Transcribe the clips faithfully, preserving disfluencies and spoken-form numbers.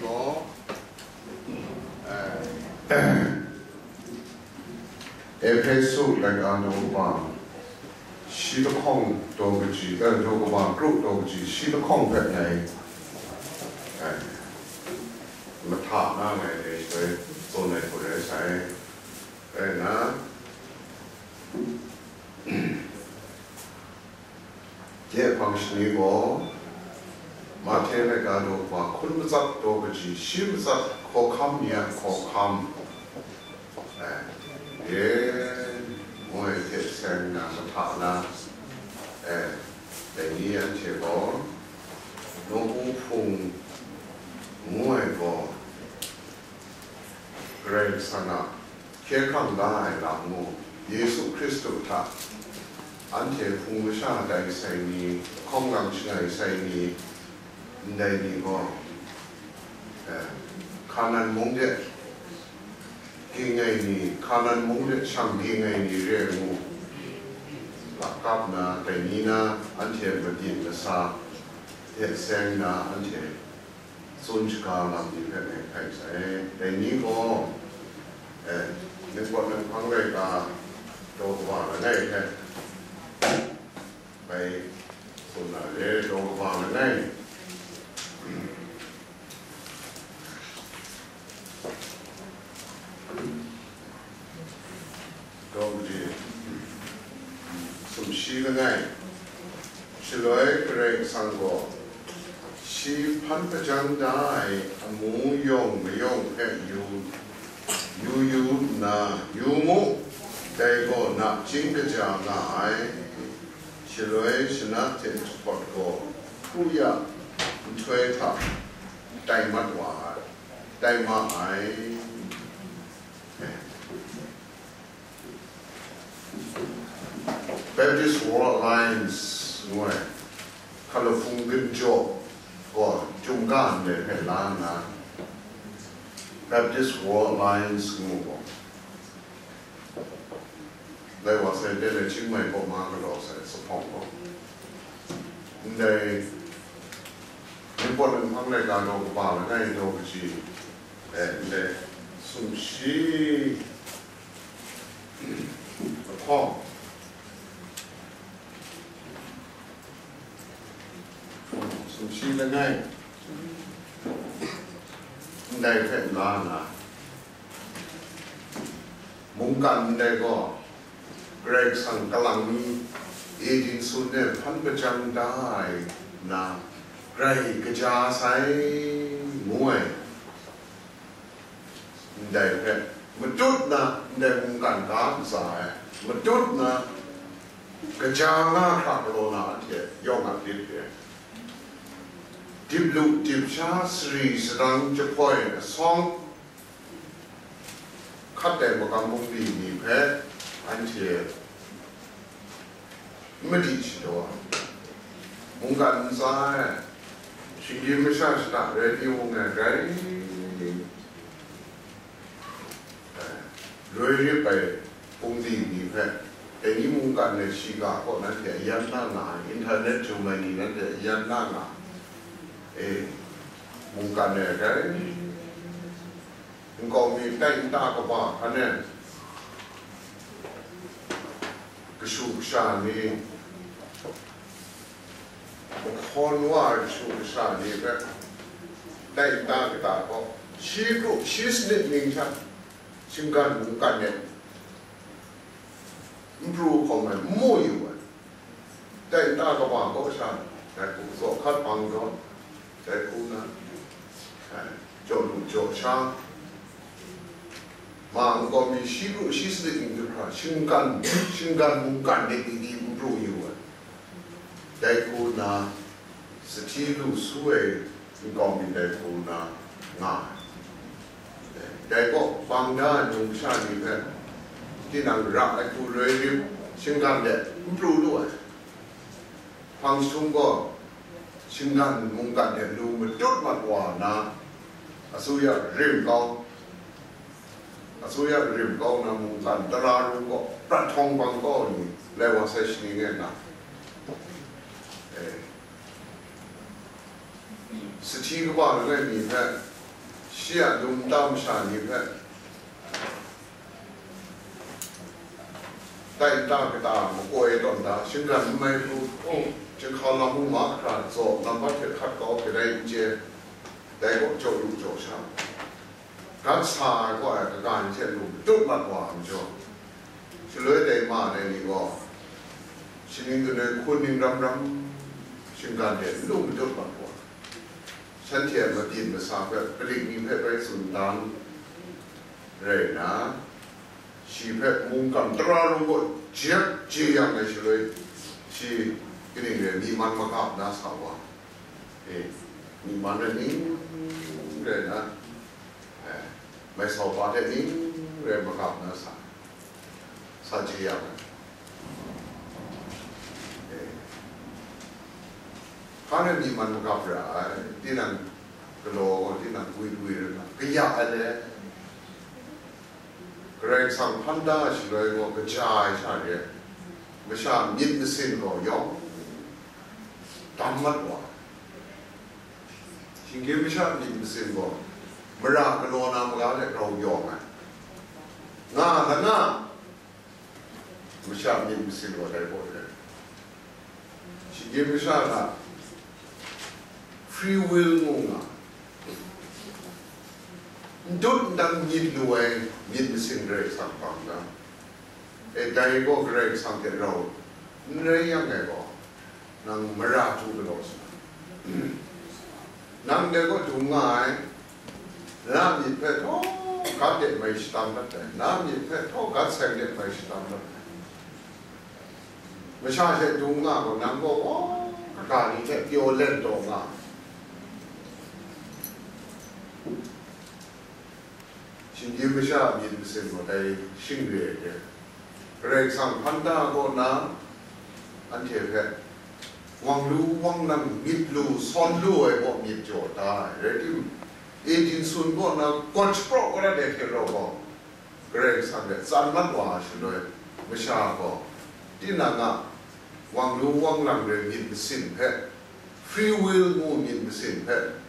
Gaw, eh, Ehpesu laika daw kaba, shi lahkawng daw kaji, eh, daw kaba kru daw kaji, shi lahkawng hpe ngai, eh, mahta na ngai dai shaloi tsun ai hku rai sai. Rai nna, Dai hpang shani gaw, Mahte laika daw kaba hkun matsat daw kaji, shi matsat hkawhkam ni a hkawhkam, eh, e, ngu ai hte seng na mahta na, eh, dai ni anhte gaw, nawku hpung ngu ai gaw, Karai Kasang a hkye hkrang da ai lam mung, Yesu Hkristu hta anhte hpung masha tai sai ni, hkawm lam shangai sai ni, ndai ni gaw, eh, Hkanan mung de ging ai ni, Hkanan mung de shang ging ai ni re ai ngu, lakap na, dai ni na anhte madin masa hte seng na anhte tsun shaga lam ni hpe ngai hkai sai. Dai ni gaw, eh, Ningpawt Ninghpang laika daw kaba langai hte bai tsun na re, daw kaba langai. Daw kaji, sumshi langai. Shaloi Karai Kasang gaw shi hpan hpajang da ai amu yawng mayawng hpe yu, yu yu nna, yu mu, dai gaw nachying kaja nga ai. Shaloi shana hte jahpawt gaw hkru ya nhtoi hta tai mat wa ai, tai ma ai. Baptist World Alliance ngu ai hkalapung ginjaw gaw chyum ga ndai hpe la nna, Baptist World Alliance ngu gaw, dai wa sai de le, Chiang Mai kaw ma galaw sai, Sahpawng gaw, ndai Ningpawt Ninghpang laika daw kaba langai daw kaji, eh, ndai sumshi lahkawng, sumshi langai ndai hpe la nna, mungkan ndai gaw Karai Kasang kalang mi e din sun e hpan hpajang da ai na, grai kaja sai ngu ai. Ndai hpe matut na, ndai mungkan ga ntsa ai, matut na, kaja nga hkra galaw na anhte yawng a lit re. Dip lu dip sha, sari sadang jahpoi asawng, hkat ai magam bungli ni hpe anhte n madi shadaw ai, mungkan ntsa ai, shinggyim masha shada rai ni wung ai grai, roi rip ai bungli ni hpe, dai ni mungkan e shiga kaw nanhte a yan na nga ai, internet jum ai ni nanhte a yan na nga ai, e, mungkan e grai, nkau mi tai nta kaba hkan e, kashu kasha ni, mahkawn wa ai kashu kasha ni hpe tai nta kata gaw, shi kru shi sanit ning hta shinggan mungkan e n pru hkawm ai, n mu yu ai. Dai nta kaba kaw sha, dai hku zaw hkat bang tawn, dai hku na, eh, jaw lu jaw sha, ma nkau mi shi kru shi sanit ning hkra shinggan, shinggan mungkan de ni di n pru yu ai. Dai hku na, sahti lu su ai nkau mi dai hku na nga ai. Dai gaw, bang da ai numsha ni hpe, tinang ra ai hku roi rip, shinggan de n pru lu ai. Hpang jahtum gaw, shinggan mungkan de lu matut mat wa na, asuya rim kau, asuya rim kau na mungkan tara ru gaw, prat htawng bang kau ni, lai wa sai shani ngai na. Eh, sahti kaba langai mi hpe, Shi a lum nta masha ni hpe tai nta kata makoi tawn da, shinggan n mai hku, oh, jinghkau lam u mahkra tsaw, nambat hte hkat kau hte rai n chye, dai gaw jaw lu jaw sha, gat sa ai kaw ai kaga ni hte lu matut mat wa ai majaw, shaloi dai ma dai ni gaw, shaning kanoi hkun ning ram ram, shinggan hte n lu matut mat wa, shanhte a mabyin masa hpe kaning ni hpe bai tsun dan rai nna, shi hpe mungkan tara rung gaw jep je yang ai shaloi, shi kaning rai myi man magap na sa wa, e, myi man rai ning rai na, e, mai sau pa hte ning rai magap na sa, sa je yang ai. E, hpa rai myi man magap ra ai, tinang galaw gaw, tinang gwi gwi rai na, kaya ai le. Karai Kasang hpan da ai shaloi gaw kaja ai sha re, masha myit masin gaw yawng dam mat wa. Shinggyim masha myit masin gaw mara galaw na maga hte grau yawng ai. Nga langa masha myit masin gaw dai gaw re. Shinggyim masha hta free will ngu nga, n dut n dang myit lu ai myit masin Karai Kasang hpang da. E, dai gaw Karai Kasang hte rau n rai yang ai gaw, nang mara htu galaw sa. Nang dai gaw dung nga ai, na myit hpe htaw gat de mai shadam dat ai, na myit hpe htaw gat seng de mai shadam dat ai. Masha hte dung nga gaw, nang gaw, oh, kaga ni hte pyaw len taw nga. Shinggyim masha a myit masin gaw dai shing re ai hte, Karai Kasang hpan da kaw na, anhte hpe wang lu wang lang myit lu sawn lu ai kaw myit jaw da ai, rai timung, Edin sun kaw na gawt shapraw karat ai hte rau gaw, Karai Kasang hte tsan mat wa ai shaloi, masha gaw tinang a wang lu wang lang re myit masin hpe, free will ngu myit masin hpe,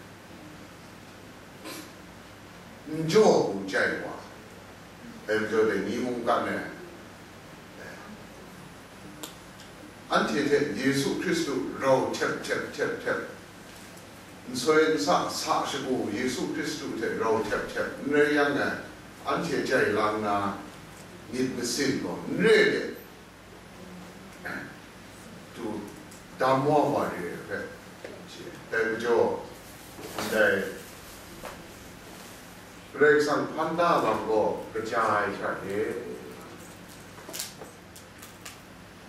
n jaw hku jai wa, dai majaw dai ni mungkan e, anhte hte Yesu Hkristu rau htep htep htep htep, nsoi nsa sa shagu Yesu Hkristu hte rau htep htep n rai yang e, anhte jai lang na myit masin gaw n re de, tu dam wa wa re ai hpe, dai majaw, ndai Karai Kasang hpan da lam gaw kaja ai hta e.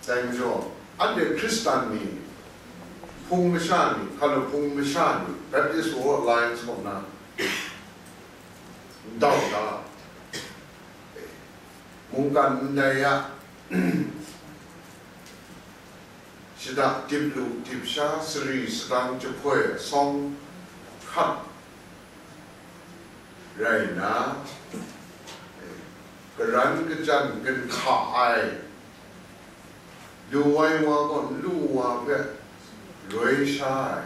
Dai majaw, anhte Hkristan ni, hpung masha ni, hkanu hpung masha ni, Baptist World Alliance kaw na, ndau da, mungkan ndai a, shada dip lu dip sha, sari sadang jahpoi asawng hkat rai nna, karan kachyan ginhka ai, lu ai wa gaw n lu wa hpe loi sha ai,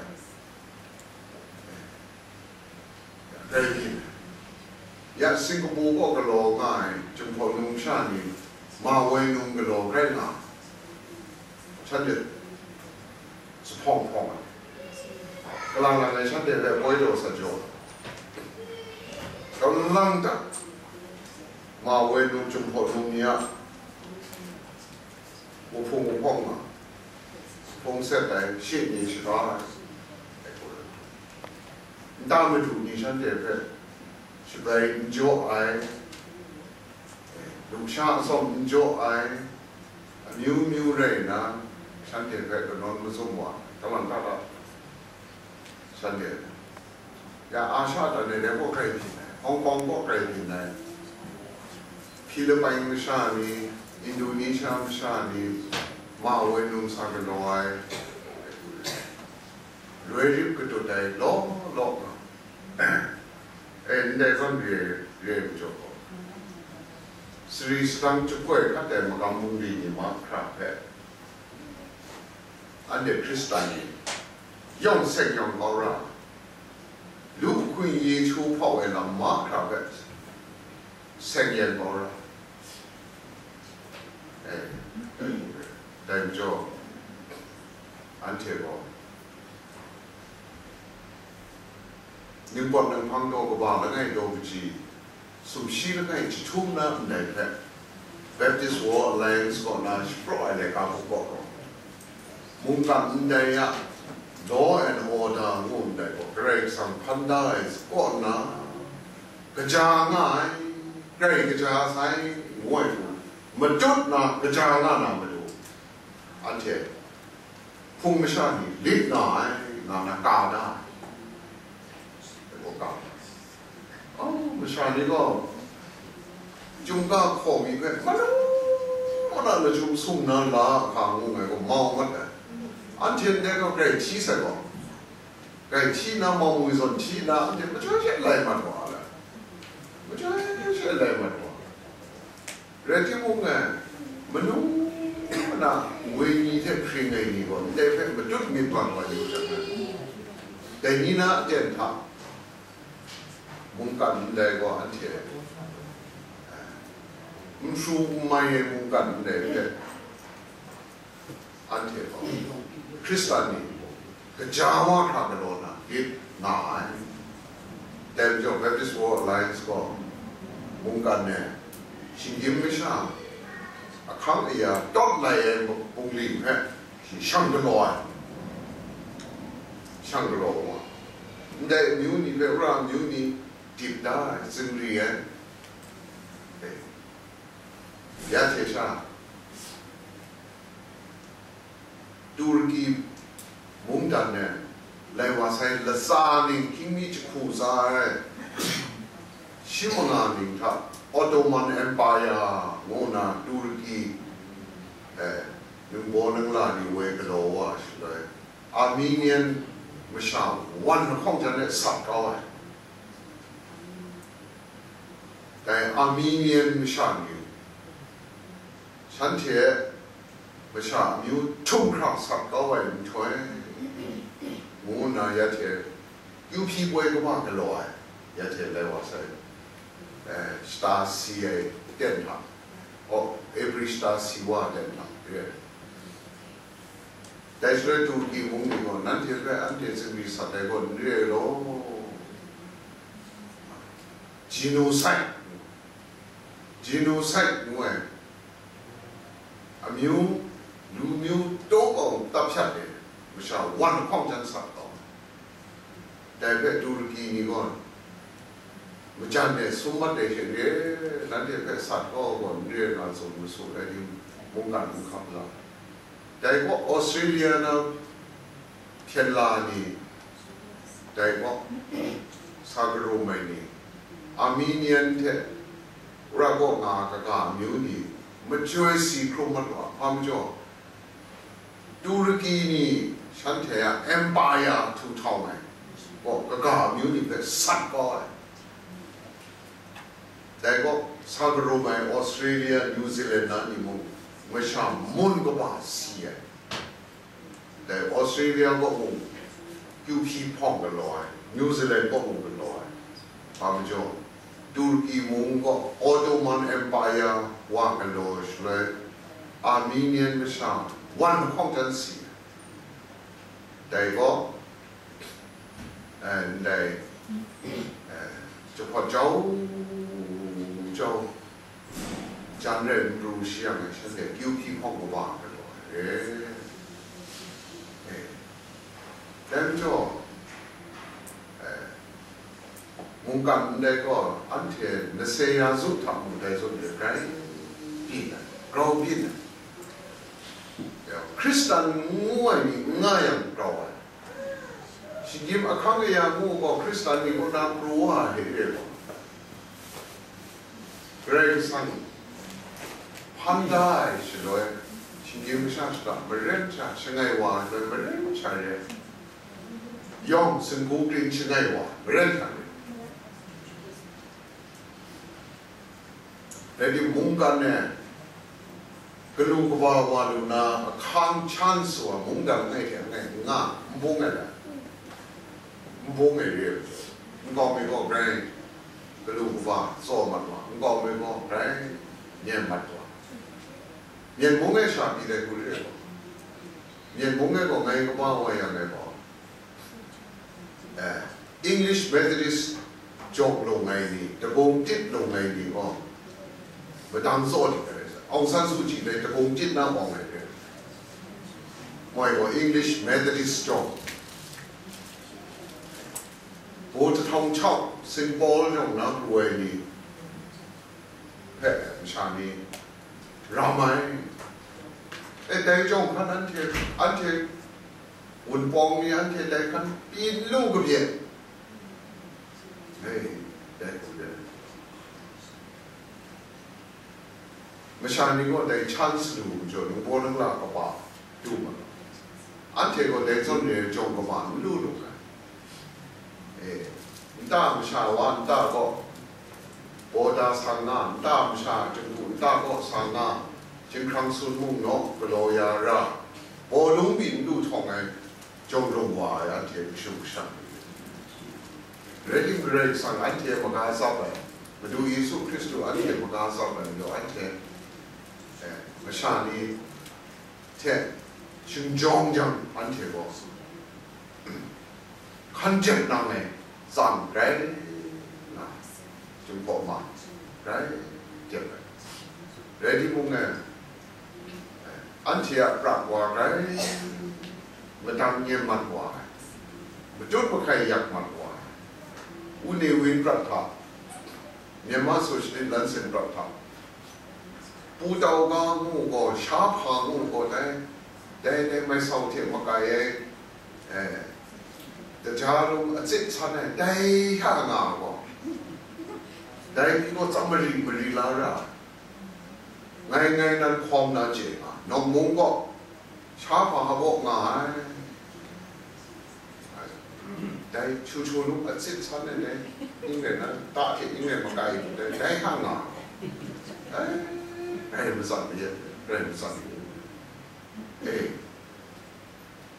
rai byin ai. Ya Singapore kaw galaw nga ai Jinghpaw Num sha ni, Ma Woi Num galaw rai nga, shanhte zuphpawng hpawng ai, kalang lang ai shanhte hpe poi daw sa jaw, kalang ta, Ma Woi Num, Jinghpaw Num ni a wuhpung wuhpawng nga, hpung set ai, shi ni shaga ai, nta madu ni shanhte hpe shabrai n jaw ai, lusha atsawm n jaw ai, amyu myu rai nna, shanhte hpe kanawn mazum wa ai, kalang ta ta, shanhte, ya, Asha dan e dai gaw grai byin ai, Hong Kong gaw grai byin ai, Philippine masha ni, Indonesia masha ni, Ma Woi Num sa galaw ai, loi rip katut ai law law nga, e, ndai zawn re, re ai majaw gaw, sari sadang jahpoi hkat ai magam bungli ni mahkra hpe, anhte Hkristan ni yawng seng yawng kau ra, lu Kun Yesu hpau ai lam mahkra hpe seng yen kau ra. Eh, dai majaw, anhte gaw, ningpawt ninghpang daw kaba langai daw kaji, sumshi langai jahtum na ndai hpe, Baptist World Alliance kaw na shapraw ai laika hku gaw, mungkan ndai a law and order ngu ndai gaw, Karai Kasang hpan da ai kaw nna, kaja nga ai, grai kaja sai, ngu ai hku, matut na kaja nga na matu, anhte hpung masha ni lit nga ai, nga na ka da ai. Dai gaw ka. Oh, masha ni gaw, chyum ga hkaw mi hpe, manu, mana lachyum sung na la a hka ngu ngai gaw mau mat ai. Anhte ndai gaw grai hti sai gaw, grai hti na, mau mi zawn hti na, anhte majoi she lai mat wa ai. Majoi she lai mat wa ai. Rai timung, e, manu mana wenyi hte hpring ai ni gaw ndai hpe matut myit bang wa yu jang, dai ni na aten hta mungkan ndai gaw anhte, e, n hkru n mai ai mungkan ndai hpe, anhte gaw Hkristan ni gaja wa hkra galaw na lit nga ai. Dai majaw Baptist World Alliance gaw mungkan e shinggyim masha ahkang aya tawt lai ai bungli hpe shi shang galaw ai, shang galaw wa, ndai amyu ni hpe wora amyu ni dip da ai, zingri ai. Ya hte sha, Turki mungdan e lai wa sai latsa ning hkying mi jahku tsa ai, shi manga ning hta Ottoman Empire ngu na Turki, eh, ningbaw ningla ni woi galaw wa shaloi, Armenian masha wan lahkawng jan e sat kau ai. Dai Armenian masha ni, shanhte masha amyu htum hkra sat kau ai nhtoi, ngu nna ya hte kyu hpyi poi kaba galaw ai, ya hte lai wa sai, eh, shata si ai aten hta, oh, April shata si wa aten hta re ai. Dai shaloi Turki mung ni gaw, nanhte hpe anhte zingri sat ai gaw n re ai law, genocide, genocide ngu ai, amyu, lu myu taw kau tat hpyat ai masha wan lahkawng jan sat kau. Dai hpe Turki ni gaw, majan e sum mat ai hte re, nanhte hpe sat kau gaw n re nga tsun masu ai ni mungkan n hkap la. Dai gaw Australia na hpyen la ni, dai gaw sa karum ai ni, Armenian hte ra gaw nga kaga amyu ni, majoi si hkrum mat wa, hpa majaw, Turki ni shanhte a empire htu htawng ai gaw, kaga amyu ni hpe sat kau ai. Dai gaw, sa karum ai Australia, New Zealand na ni mung, masha mun kaba si ai. Dai Australia kaw mung, kyu hpyi hpawng galaw ai, New Zealand kaw mung galaw ai. Hpa majaw, Turki mung gaw Ottoman Empire wa galaw shaloi, Armenian masha wan lahkawng jan si ai. Dai gaw, eh, ndai, eh, jahpawt jau, jau, jan rai n pru shi yang e, shanhte kyu hpyi hpawng kaba galaw ai re. Eh, dai majaw, eh, mungkan ndai gaw, anhte Nicaea zu hta mung dai zawn re, grai byin ai, grau byin ai. Ya, Hkristan ngu ai ni n nga yang grau ai. Shinggyim ahkang aya ngu gaw Hkristan ni kaw na pru wa ai re gaw, Karai Kasang hpan da ai shaloi, shinggyim masha shada maren sha, shangai wa ai shaloi maren sha re ai. Yawng singgu kring shangai wa, maren sha re. Rai timung, mungkan e galu kaba wa lu na, ahkang chance wa mungdan langai hte langai n nga, n bung ai rai, n bung ai re ai majaw, Nkau mi gaw grai galu kaba tsaw mat wa, nkau mi gaw grai myen mat wa. Myen mung e sha pyi dai hku re ai gaw, myen mung e gaw ngai kaba wa yang ai gaw, eh, English Methodist jawng lung ai ni, dabung tit lung ai ni gaw, madang tsaw lit ai rai sa, Aung San Suu Kyi dai dabung tit na awng ai re. Moi gaw English Methodist jawng, Bo Jahtawng Chau, Saint Paul jawng na pru ai ni hpe masha ni ram ai. E, dai jawng hkan anhte, anhte wunpawng ni anhte dai hkan pyi n lu kabyen. Hei, dai hku dai. Masha ni gaw dai chance lu majaw, ningbaw ningla kaba du ma ai. Anhte gaw dai zawn re ai jawng kaba n lu lu ai. E, nta masha wa nta gaw, Bawda sang nga, nta masha Jinghku nta kaw sang nga, Jinghkrang Sun mung naw galaw ya ra, bawlung byin lu htawng ai, jawng lung wa ai anhte kashu kasha ni, Rai tim, Karai Kasang anhte maga tsap ai, Madu Yesu Hkristu anhte maga tsap ai majaw anhte, eh, masha ni hte shingjawng jang anhte gaw hkan jep nang ai tsang grai na, Jinghpaw ma grai jep ai. Rai timung e, anhte a prat wa grai madang myen mat wa ai, matut mahkai yak mat wa ai, Wu Ne Win prat hta, Myanmar Socialist Lansin prat hta, Pu Tau Ga ngu gaw, Sha Hpa ngu gaw, dai, dai, dai Mai Sau hte makai ai, eh, daja lung atsit san ai, dai hta nga gaw, dai ni gaw tsam mari mari la ra, ngai, ngai nan hkawm na chye nga, nawng mung gaw, Sha Hpa hpaw nga ai. Dai chu chu lu atsit san ai dai, ning rai na, ta hte ning rai makai lu dai, dai hta nga. Dai, dai matsat mi, dai matsat mi. Eh,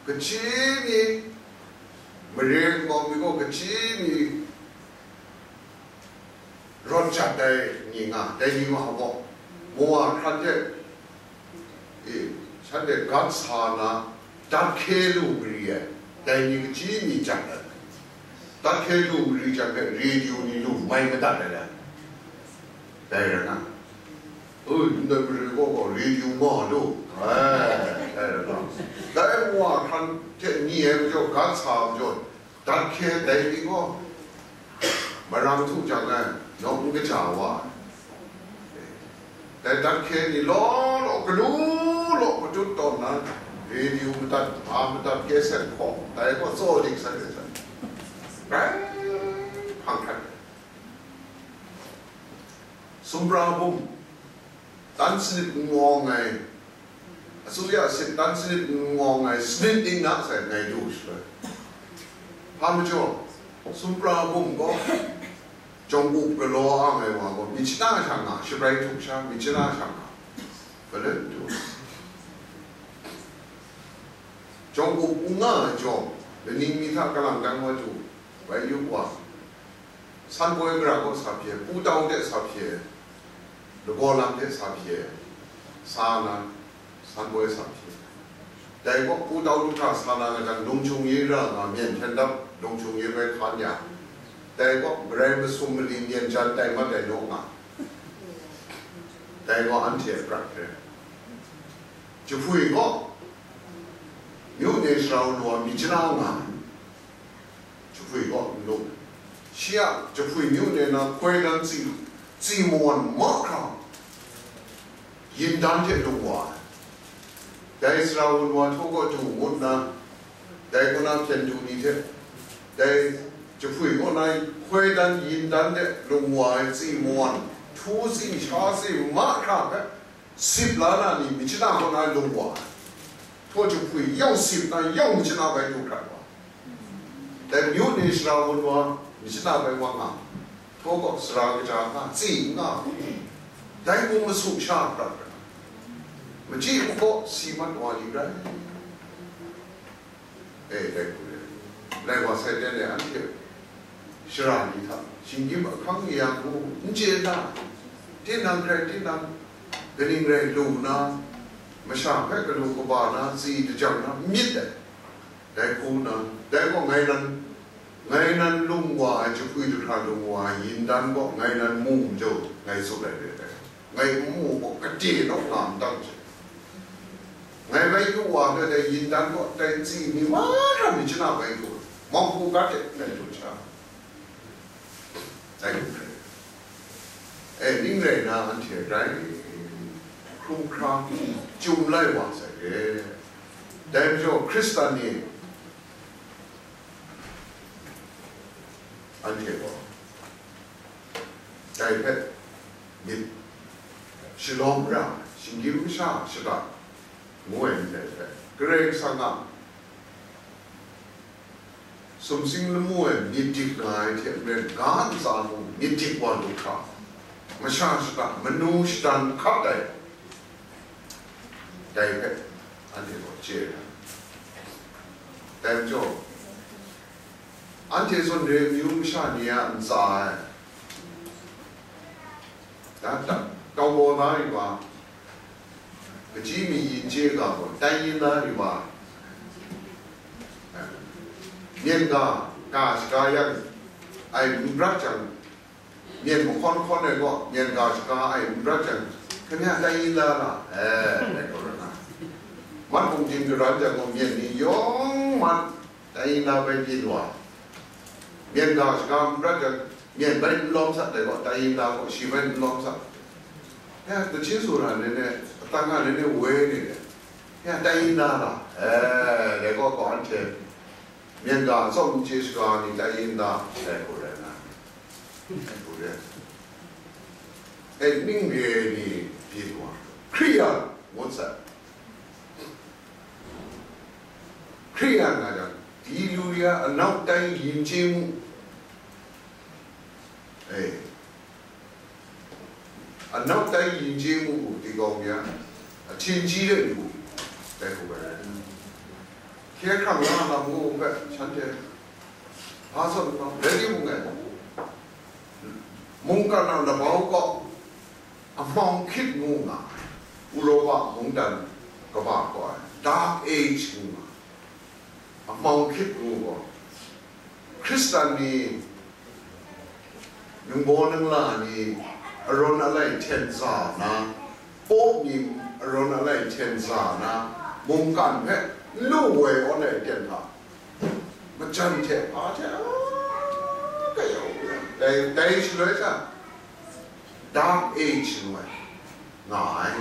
kaji mi, mare nkau mi gaw kaji mi, rawt jat ai ni nga, dai ni nga gaw, mawa hkran hte, e, shanhte gat sa na, dat hkye lu mari ai, dai ni kaji mi jat ai. Dat hkye lu mari jang hpe, radio ni lu mai madat ai dai. Dai rai na, oi, ndai mare gaw gaw radio nga lu, ai, dai rai na. Dai mawa hkran hte ni ai majaw, gat sa majaw, dat hkye dai ni gaw, marang htu jang ai, nawng n kaja wa ai. Dai dat hkye ni law law, galu law, matut tawn na, radio madat, a madat, kehset hkawm, dai gaw tsaw dik san dik san. Grai hpang hkrat ai. Sumra bum, tan sanit n ngawng ai, asuya sit tan sanit n ngawng ai sanit ning na sai ngai du shaloi, hpa majaw, Sumra bum gaw, jawng up galaw ang ai wa gaw, myit shana sha nga, shabrai htuk sha, myit shana sha nga, galet du. Jawng up n nga ai jawng, laning mi hta kalang dang wa du, bai yu wa, Sanboi gara gaw sa hpye, Pu Tau de sa hpye, lagaw lam de sa hpye, sa na, Sanboi sa hpye. Dai gaw Pu Tau du hta sa na nga jang, Lungchung Ye ra nga, myen hten dap, Lungchung Ye bai hkan ya. Dai gaw marai masum mali myen jan tai mat ai naw nga. Dai gaw anhte a prat re. Jahpui gaw, myu ne sara wunwa myit shana nga. Jahpui gaw n lung. Shi a jahpui myu ne na hkoi dan tsi, tsi mawan mahkra, yin dan hte lung wa ai. Dai sara wunwa htaw gaw du ngut nna, dai kaw na hpyen du ni hte, dai jahpui kaw na hkoi dan yin dan hte lung wa ai tsi mawan, htu tsi, sha tsi mahkra hpe, sip la na ni myit shana kaw na lung wa ai. Htaw jahpui yawng sip na yawng myit shana bai du hkrat wa. Dai myu ne sara wunwa myit shana bai wa nga. Htaw gaw sara kaja nga, tsi nga. Dai mung masum sha hkrat hkrat. Machyi hku gaw si mat wa li rai. E, dai hku re. Lai wa sai ten e anhte shara ni hta, shinggyim ahkang ya hku n chye na, tinang hkrai tinang, kaning rai lu na, masha hpe galu kaba na, tsi dajang na, n myit ai. Dai hku na, dai gaw ngai nan, ngai nan lung wa ai, jahpwi jahkra lung wa ai, yin dan gaw ngai nan mu majaw, ngai tsun ai re ai. Ngai n mu gaw, gade nawk nga n dang hte. Ngai bai yu wa hpe dai yin dan gaw, dai tsi mi mahkra mi chana bai yu, mawk hku ga hte ngai jaw sha. Dai hku hpe, e, ning rai na anhte rai hkrum hkra chyum lai wa sai re. Dai majaw Hkristan ni anhte gaw dai hpe myit shalawm ra, shinggyim masha shada ngu ai ndai hpe, Karai Kasang a sumsing lamu ai myit dik nga ai hte maren, ga ntsa mung myit dik wa lu hkra, masha shada, manu shadan hkap ai, dai hpe anhte gaw chye ai. Dai majaw, anhte zawn re amyu masha ni a ntsa e, da, da, tau gaw da ri wa, kaji mi yin chye ga gaw, tai yin da ri wa, myen ga, ga shaga yang, ai n brat jang, myen mahkawn hkawn ai gaw, myen ga shaga ai n brat jang, hkyen hkyen tai yin da la, e, dai gaw rai na. Mat mung jin garan jang gaw, myen ni yawng mat, tai yin da bai byin wa. Myen ga shaga n brat jang, myen bai n lawm sa, dai gaw, tai yin da gaw, shi bai n lawm sa. Ya, tachin sura ni ne, atang a ni ne, woi ni ne, ya, tai yin da la, e, dai gaw, gaw anhte myen ga atsawm n chye shaga ni tai yin da, dai hku rai na, dai hku rai. E, ning re ni byin wa, Hkriya ngut sai. Hkriya nga jang, di lu ya, anau tai yin chye mu. E, anau tai yin chye mu u, di gawng ya, a htin ji de lu, dai hku bai rai. Hkye hkrang la lam ngu hpe, shanhte hpa zawn nna, rai timung e, mungkan a labau kaw, amau hkyit ngu nga ai, Uropa mungdan kaba gaw ai, Dark Age ngu nga ai, amau hkyit ngu gaw, Hkristan ni, ningbaw ningla ni, arawn alai hten za na, Pope ni arawn alai hten za na, mungkan hpe n lu woi awn ai ten hta, majan hte hpa hte, a, kayau, dai, dai shaloi hta, Dark Age ngu ai, nga ai.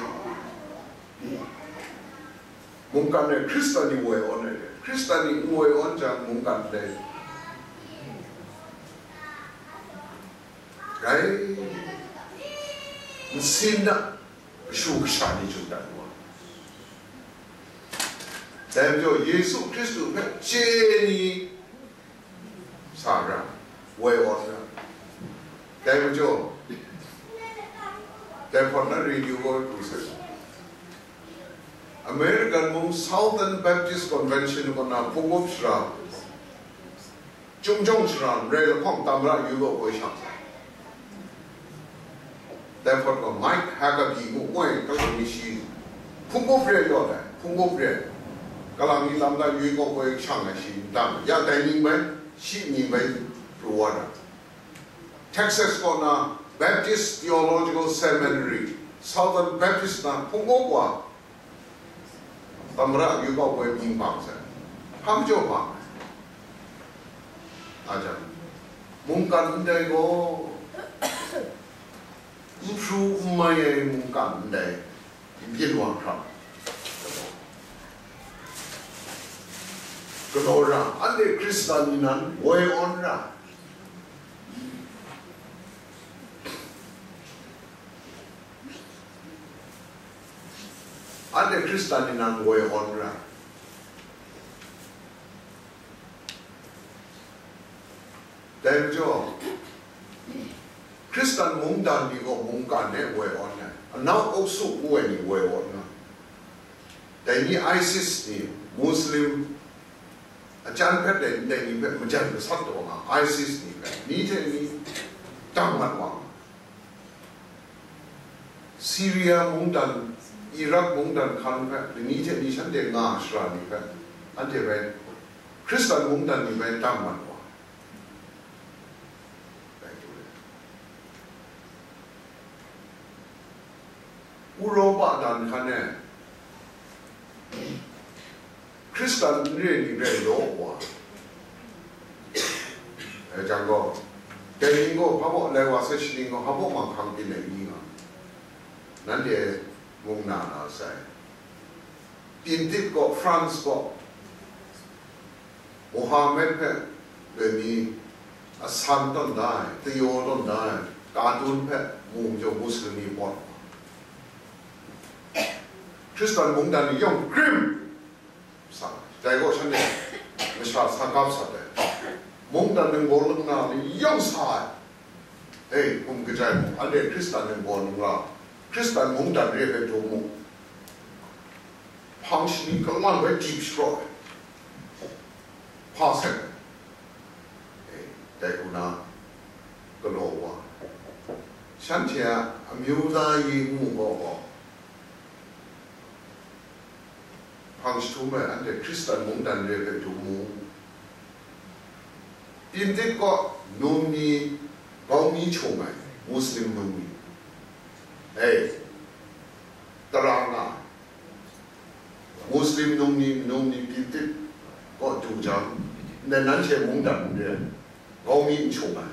Mungkan e Hkristan ni woi awn ai, Hkristan ni n woi awn jang, mungkan hpe rai nsin na kashu kasha ni chyu dat wa. Dai majaw, Yesu Hkristu hpe chye ni sa ra, woi awn ra. Dai majaw, dai hpawt na radio gaw pru sai. American mung Southern Baptist Convention kaw na hpung up sara, Chyum jawng shara n rai lahkawng, tam ra yu gaw, goi shang sai. Dai hpawt gaw Mike Huckabee ngu, moi, kalang mi shi, hpung up re ai yaw dai, hpung up re ai. Kalang mi lam la yu gaw, goi shang ai shi, n tam, ya dai ning bai, shi ning bai, pru wa ra. Texas kaw na Baptist Theological Seminary, Southern Baptist na hpung up wa, Tamra yu kau poi mying bang sai. Hpa majaw bang ai. A jang, mungkan ndai gaw, n hpru n mai ai mungkan ndai, n byin wa hkra. Galaw ra, anhte Hkristan ni nan woi awn ra. Anhte Hkristan ni nan woi awn ra. Dai majaw, Hkristan mungdan ni gaw mungkan e woi awn ai, anau auk su ngu ai ni woi awn ai. Dai ni ISIS ni, Muslim Ajan hpe dai, ndai ni hpe majan masat taw nga, ISIS ni hpe, ni hte ni dang mat wa nga. Syria mungdan, Iraq mungdan hkan hpe, ni hte ni shanhte nga shara ni hpe, anhte bai, Hkristan mungdan ni bai dang mat wa. Uropa dan hkan e Hkristan n re ni rai law wa. E jang gaw, dai ning gaw hpa baw lai wa sai, shi ning gaw hpa baw manghkang byin ai ni nga, nanhte mung na na sai. Pintit gaw, France gaw, Mohammed hpe dai ni asan tawn da ai, tayaw tawn da ai, katun hpe mu majaw Muslim ni pawt. Hkristan mungdan ni yawng grim sa, dai gaw shanhte masha sa gap sat ai, mungdan ningbaw lang na ni yawng sa ai. Hei, hkum kajai mu, anhte Hkristan ningbaw ningla, Hkristan mungdan re ai hpe dum mu. Hpang shani kalang bai dip sharaw ai. Hpa seng ai. Hei, dai hku na galaw wa. Shanhte a amyu da yi ngu gaw gaw, hpang jahtum ai anhte Hkristan mungdan re ai hpe dum mu. Pintit gaw num ni, grau mi chung ai, Muslim num ni. Ei, tara nga ai. Muslim num ni, num ni Pintit gaw du jang, ndai nanhte mungdan n re ai, grau mi n chung ai.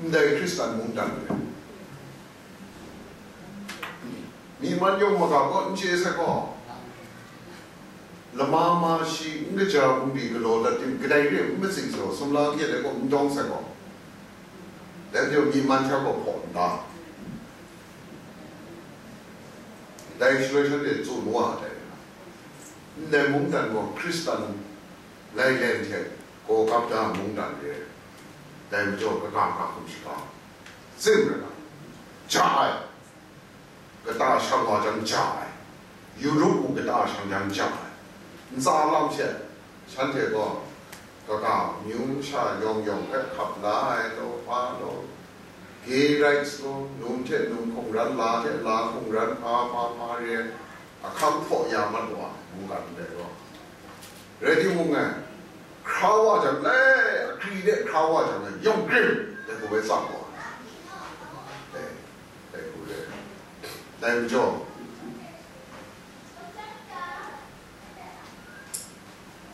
Ndai Hkristan mungdan re ai. Myi man yawng magap gaw n chye sai gaw, lama ma shi n kaja bungli galaw dat tim, kadai re n matsing sai gaw, sumla kye ai gaw n dawng sai gaw, dai majaw myi man hta gaw hpaw n da. Dai shaloi shanhte tsun wa ai, ndai mungdan gaw Hkristan lailen hte gaw kap da mungdan re ai. Dai majaw kaga ga hkum shaga, zim rai na, ja ai. Kata shang wa jang ja ai, Europe mung kata shang jang ja ai. Ntsa lam she, shanhte gaw kaga amyu masha yawng yawng hpe hkap la ai law, hpa law, gay rights law, num hte num hkungran, la hte la hkungran, hpa hpa hpa re ai, ahkang hpaw ya mat wa ai, mungkan ndai gaw. Rai timung, e, hkra wa jang, e, agri de hkra wa jang, e, yawng grim, dai hku bai tsap wa ai. E, dai hku re. Dai majaw,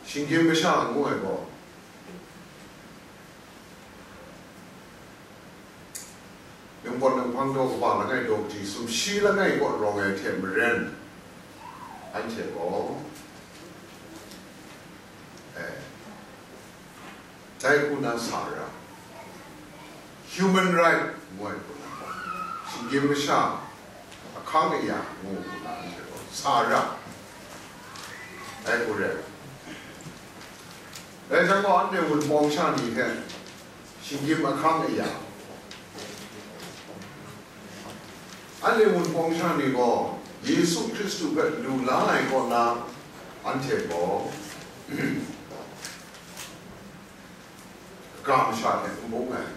shinggyim masha ngu ai gaw, ningpawt ninghpang daw kaba langai daw kaji sumshi langai kaw rawng ai hte maren, anhte gaw, e, dai hku na sa ra, human right ngu ai hku na, shinggyim masha ahkang aya ngu hku na anhte gaw sa ra, dai hku re. Dai jang gaw, anhte Wunpawng sha ni hte shinggyim ahkang aya, anhte Wunpawng sha ni gaw Yesu Hkristu hpe lu la ai kaw na, anhte gaw kaga masha hte n bung ai.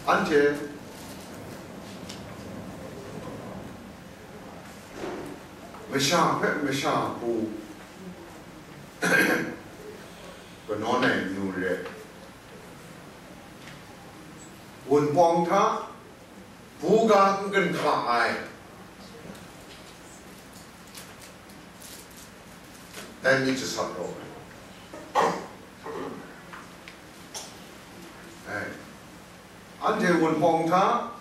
Anhte masha hpe masha hku kanawn ai amyu re ai, Wunpawng hta buga n ginhka ai, dai myit jasat rawng ai. Ai, anhte Wunpawng hta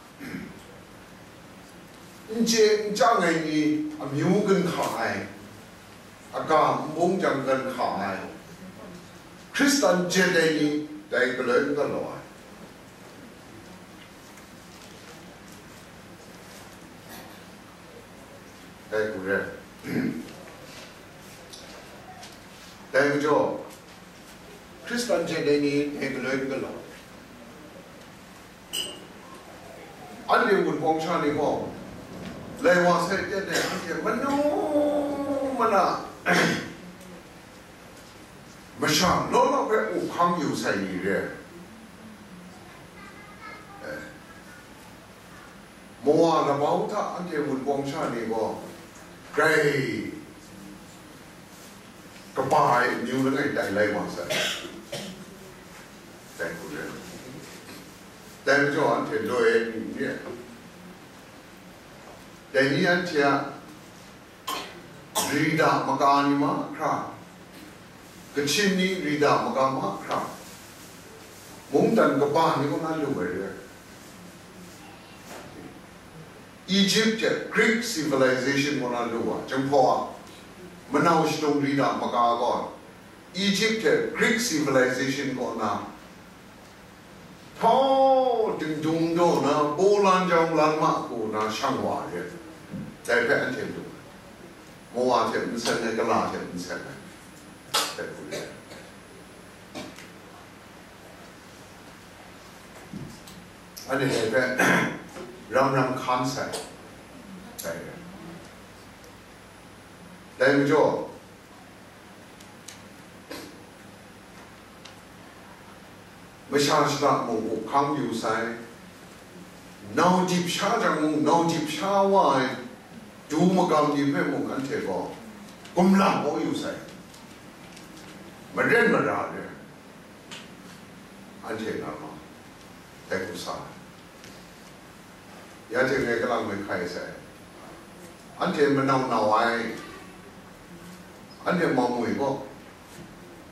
n chye n chyang ai ni, amyu ginhka ai, aga nbung jang ginhka ai, Hkristan jet ai ni, dai galoi n galaw ai. Dai hku re. Dai majaw, Hkristan jet ai ni dai galoi n galaw. Anhte Wunpawng sha ni gaw, Lai wa sai teng e, anhte manu mana masha law law hpe up hkang yu sai ni re. Eh. Mawa labau hta anhte wunpawng sha ni gaw grai kaba ai amyu langai tai lai wa sai. Dai hku re. Dai majaw anhte loi ai ni ni, dai ni anhte a Rida maka ni mahkra, Kachin ni Rida maka mahkra, mungdan kaba ni kaw na lu ai re. Egypt hte Greek civilization kaw na lu ai, Jinghpaw a manau shadung Rida maka gaw, Egypt hte Greek civilization kaw na, htau dingdung daw na, baw lan jawng lan ma hku na shang wa ai re. Dai hpe anhte lu ai. Mawa hte nsen ai, kala hte nsen ai. Dai hku re. Anhte dai hpe ram ram hkan sai. Dai re. Dai majaw, masha shada mung up hkang yu sai, nau dip sha jang mung, nau dip sha wa ai du magam ni hpe mung anhte gaw gumlang kau yu sai, maren mara re, anhte nga ma, dai hku sa ai. Ya hte ngai kalang mai hkai sai. Anhte manau nau ai, anhte Maumwi gaw,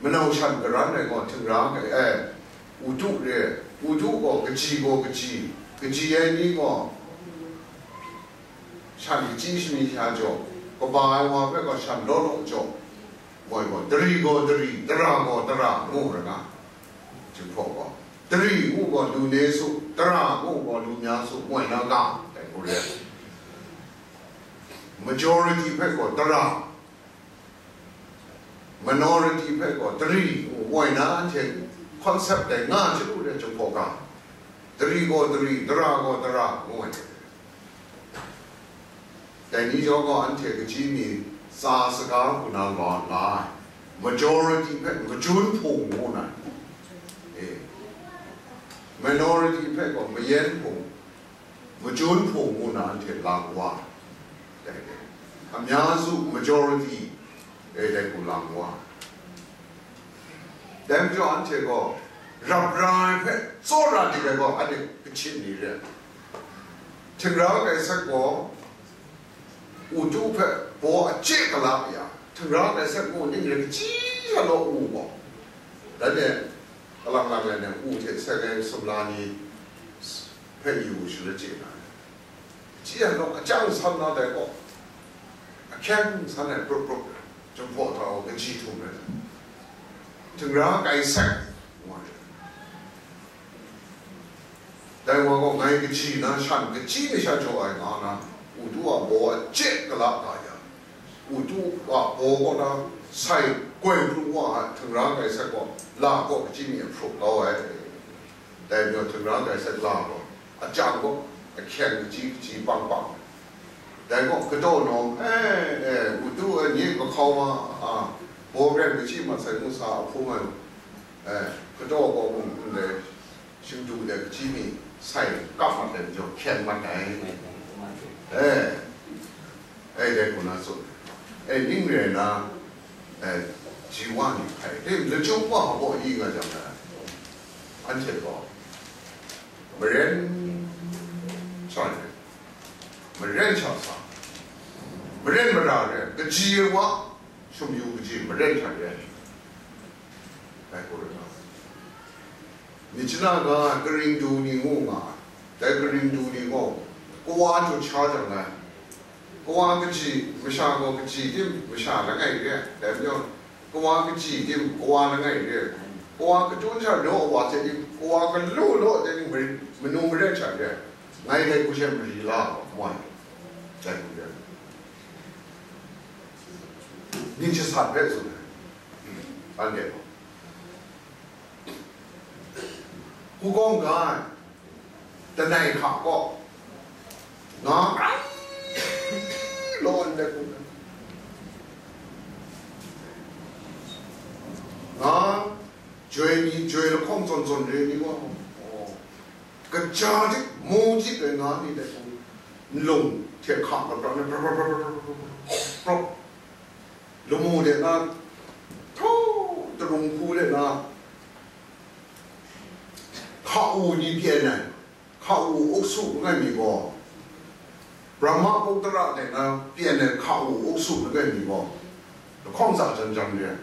manau shan karan ai gaw, htingra ai, eh, Utu re, Utu gaw kaji gaw kaji, kaji ai ni gaw, shan kaji shani sha jaw, kaba ai wa hpe gaw shan law law jaw, moi gaw, dari gaw dari, tara gaw tara, ngu ra nga. Jinghpaw gaw, dari ngu gaw lu ne su, tara ngu gaw lu mya su, moi na ga, dai hku re. Majority hpe gaw tara, minority hpe gaw dari ngu moi na anhte concept dai nga chyalu re Jinghpaw ga. Dari gaw dari, tara gaw tara, ngu ai. Dai ni jaw gaw anhte kaji mi tsa saga hku na la nga ai. Majority hpe majun hpung ngu na, eh, minority hpe gaw mayen hpung, majun hpung ngu na anhte lang wa ai. Dai, dai. Amyazu majority, eh, dai hku lang wa ai. Dai majaw anhte gaw rap ra ai hpe tsawra dik ai gaw, anhte Kachin ni re ai. Htingra Kaisak gaw Utu hpe baw a chye gala ya, Htingra Kaisak ngu ning re kaji ya law u gaw, dan e, kalang lang ai u hte seng ai sumla ni hpe yu shalachye na ai. Kaji ya law, achang san na dai gaw, ahkyeng san ai prup prup, Jinghpaw hta gaw kaji htum rai, Htingra Kaisak ngu ai. Dai wa gaw ngai kaji na shan kaji ni sha jaw ai nga na, Utu a baw a chye gala ga ya, Utu a baw kaw na sai goi pru wa ai Htingra Kaisak gaw la gaw kaji ni a hprup kau ai. Dai majaw Htingra Kaisak la gaw, achang gaw ahkyeng kaji kaji pang pang. Dai gaw kataw nawng, eh, eh, Utu, eh, nye kahkau ma, a, baw kren kaji mat sai ngu sa a hpung ai, eh, kataw gaw mung ndai shingdu de kaji ni sai kap mat ai majaw hkyeng mat ai. Eh, eh, dai hku na tsun. Eh, ning rai na, eh, ji wa ni hkai, dai lachyum wa gaw yi nga jang na, anhte gaw maren sha re, maren sha sa, maren mara re, kaji wa, shum yu kaji, maren sha re. Dai hku rai na, myit jana ga karing du ni ngu nga ai. Dai karing du ni gaw, kawa jaw sha jang ai. Kawa kaji, masha gaw kaji tim masha langai re ai. Dai majaw, kawa kaji tim kawa langai re ai. Kawa katun sha law wa hte tim, kawa galu law hte tim, mari-, manu maren sha re ai. Ngai dai hku she mari la ai, moi. Dai hku re ai. Ning jasat hpe tsun ai. Anhte gaw, Hugawng ga ai, lanai hka gaw, nga ai, law ndai hku na. Nga, joi ni, joi lahkawng zawn zawn re ni gaw, oh, kaja dik, mu dik ai nga ni dai hku, nlung hte hka laprak na, prap, prap, prap, prap, prap, prap, lamu de na, htau, tarung hku de na, hka u ni pyen ai, hka u uksu langai mi gaw, Brahma Kuktara de na pyen ai hka u uksu langai mi gaw, lahkawng za jan jan re ai.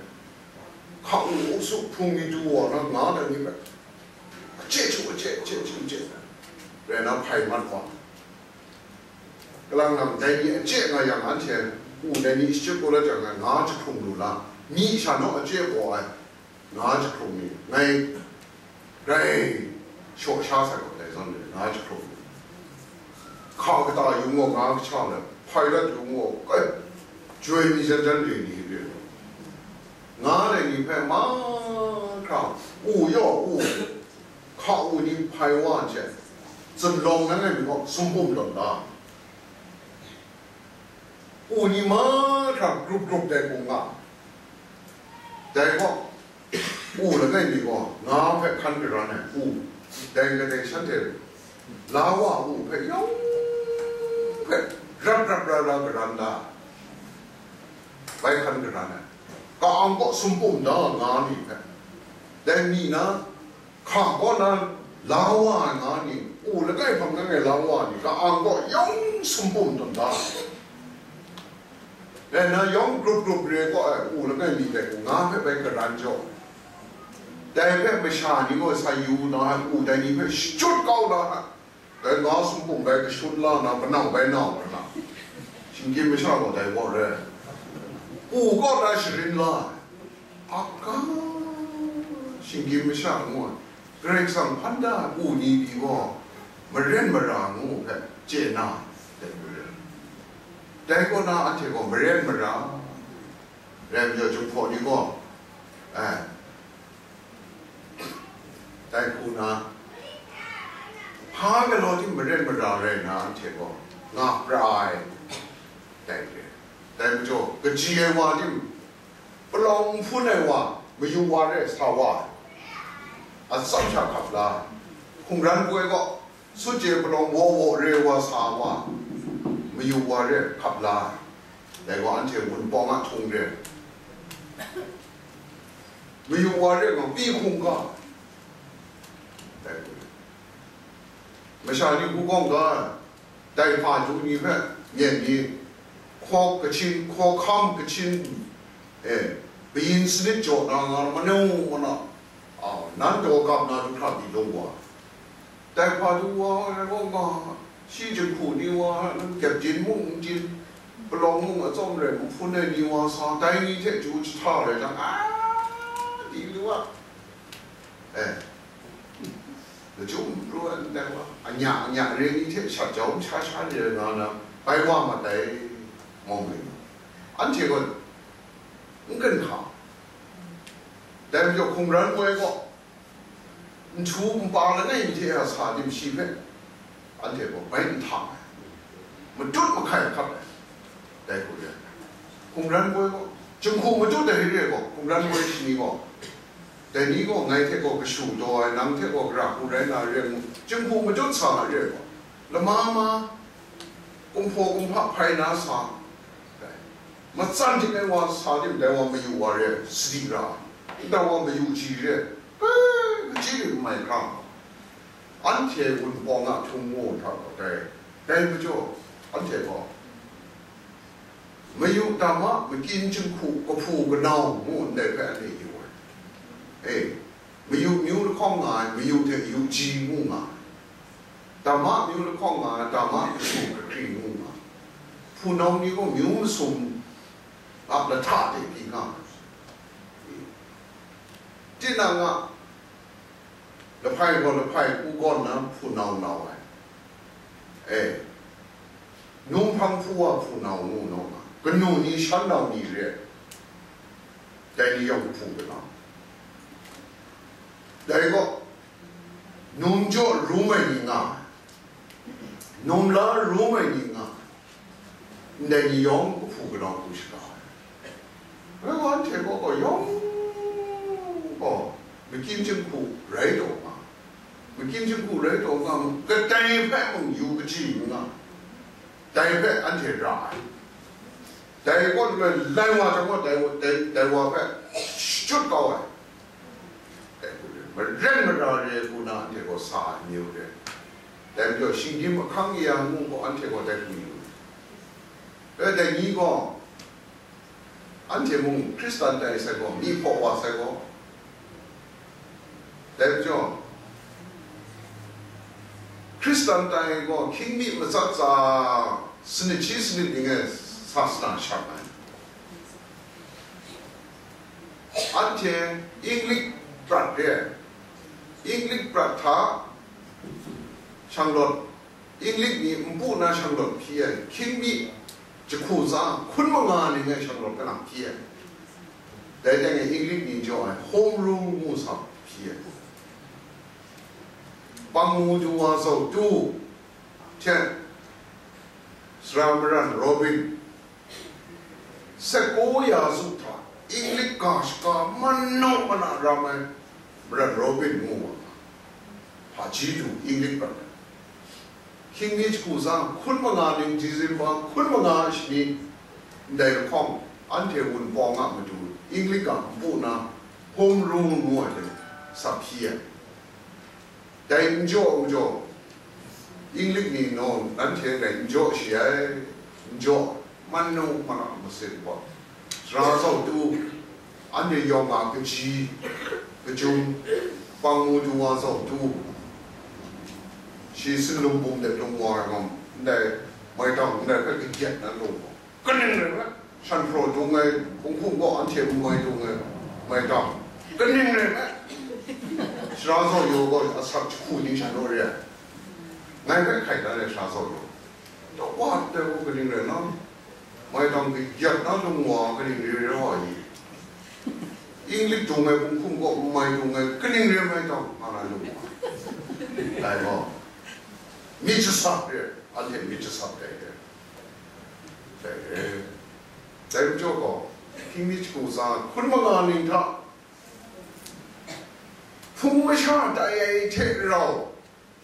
Hka u uksu hpung mi du wa na nga dai ni hpe, ache chu, ache, ache chu, ache, rai na hpai mat wa. Kalang nang dai ni ache nga yang, anhte u dai ni shachyut kau la jang, nga jahkrung lu la, myi sha naw ache gaw ai, nga jahkrung ni, ngai rai shaw sha sai gaw dai zawn ni, nga jahkrung ni. Hka kata yung gaw nga kacha le, hpai dat yung gaw, ai, joi mi jan jan re ni re. Nga dai ni hpe mahkra, u yaw u, hka u ni hpai wa ai hte, zunlawng langai mi gaw sumpum tawn da. U ni mahkra grup grup dai hku nga. Dai gaw, u langai mi gaw, nga hpe hkan garan ai, u, dai kadai shanhte, la wa u hpe yawng hpe rap rap ra ra garan da, bai hkan garan ai. Ka-ang kaw sumpum da nga mi hpe, dai mi na, hka kaw na la wa ai nga ni, u langai hpang langai la wa ni, ka-ang kaw yawng sumpum tawn da. Dai na yawng grup grup re kaw ai u langai mi dai nga hpe bai garan jaw. Dai hpe masha ni gaw sa yu na ai, u dai ni hpe shachyut kau na ai. Dai nga sumpum bai kashut la na, kanau bai nau la na, shinggyim masha gaw dai gaw re. U kaw na sharin la ai. Aka, shinggyim masha ngu ai. Karai Kasang hpan da ai u ni pyi gaw, maren mara ngu hpe chye na, dai hku re. Dai kaw na anhte gaw maren mara, rai majaw, Jinghpaw ni gaw, eh, dai hku na, hpa galaw tim maren mara rai na, anhte gaw nga pra ai, dai re. Dai majaw, kaji ai wa tim, palawng n hpun ai wa, mayu wa re sa wa ai, atsam sha hkap la ai. Hkungran poi gaw, sut je palawng waw waw re wa sa wa, mayu wa re hkap la ai. Dai gaw anhte wunpawng a htung re. Mayu wa re nga, pyi hkungga. Dai gaw, masha ni hku kawng ga, dai hpa du ni hpe, myen ni, hkaw kachin, hkaw hkam kachin, eh, kayin sanit jaw na nga, manu mana, a, nan daw gap na du hkra pyi lung wa. Dai hpa du wa, rai gaw nga, shi jinghku ni wa, kyepdin mung n din, palawng mung atsawm rai n hpun ai ni wa sa, dai ni hte chyu jahta rai jang, a, di lu a. Eh, lachyum pru ai ndai wa, anya anya re ni hte shat jau sha sha re nga na, bai wa mat ai, mawng ai. Anhte gaw n gun hka. Dai majaw hkungran woi gaw, nhtu npa langai mi hte a sa dim shi hpe, anhte gaw bai n htang ai, matut mahkai hkap ai, dai hku re ai. Hkungran woi gaw, jinghku matut ai re gaw, hkungran woi shani gaw, dai ni gaw ngai hte gaw kashu taw ai, nang hte gaw gara hku rai na re ngu, jinghku matut sa ai re gaw, lama ma, kumhpaw kumhpa hpai na sa, dai, matsan dik ai wa sa dim, dai wa mayu wa re, sadi ra, dai wa mayu ji re, pe, kaji rim mai hkra. Anhte wunpawng a htung mu hta gaw dai, dai majaw, anhte gaw, mayu dama, makyin jinghku, kahpu kanau ngu ndai hpe anhte yu ai. E, mayu myu lahkawng nga ai, mayu hte yu ji ngu nga ai. Dama myu lahkawng nga ai, dama kahpu kahkri ngu nga ai. Hpunau ni gaw myu masum a lahta de pyi nga ai. Tinang a lahpai gaw lahpai u gawn na hpunau nau ai. E, num hpang hpu wa hpunau ngu nau nga, kanu ni shan nau ni re ai, dai ni yawng hpu kanau. Dai gaw, num jaw rum ai ni nga ai, num la rum ai ni nga ai, ndai ni yawng kahpu kanau hku shaga ai. Rai wa, anhte gaw, gaw yawng gaw makyin jinghku rai taw nga, makyin jinghku rai taw nga, kadai hpe mung yu kaji n nga, dai hpe anhte ra ai. Dai kaw lai wa jang gaw, dai, dai, dai wa hpe shachyut kau ai. Dai hku re, maren mara re hku na anhte gaw sa ai ni re. Dai majaw, shinggyim ahkang ya ngu gaw, anhte gaw dai hku yu. Dai, dai ni gaw, anhte mung Hkristan tai sai gaw, myi hpaw wa sai gaw, dai majaw, Hkristan tai gaw hkying mi matsat tsa, sanit shi sanit ning e sa sana shang ai. Anhte Inglik prat re ai. Inglik prat hta shanglawt, Inglik ni npu na shanglawt hpyi ai, hkying mi jahku tsa hkun manga ning ai shanglawt kanang hpyi ai. Dai teng e Inglik ni jaw ai Home Rule ngu sa hpyi ai. Pang mu du wa zau tu hte sara maran Robin, Seko ya zu hta, Inglik ga shaka manau mana ram ai, Maran Robin ngu wa, hpaji du Inglik prat ai. Hkying mi jahku tsa hkun manga ning, December hkun manga shani, ndai lahkawng, anhte Wunpawng a matu Inglik ga npu na, Home Rule ngu ai hte sa hpyi ai. Dai n jaw, n jaw, Inglik ni naw, nanhte dai n jaw shi ai, n jaw, man nau, mana masit gaw, sara zau tu, anhte yawng a kaji, kachyum, pang mu du wa zau tu, shi sinlung bum de lung wa ai mam, ndai, maitang ndai hpe kagyat na lung gaw, kaning rai nme, shan hpraw dung ai, kunghkum gaw anhte n mai dung ai, mai ta, kaning rai nme, sara zaw yaw gaw asak jahku ning sha naw re ai, ngai hpe hkai dan ai sara zaw yaw, dawk wa dai gaw kaning rai na, mai tang kagyat na lung wa kaning re re wa i, Inglik dung ai kunghkum gaw n mai dung ai, kaning re mai tang, nga na lung wa, dai gaw, myit jasap re, anhte myit jasap dai re. Dai re. Dai majaw gaw, hkying mi jahku tsa hkun manga ning hta, hpung masha tai ai hte rau,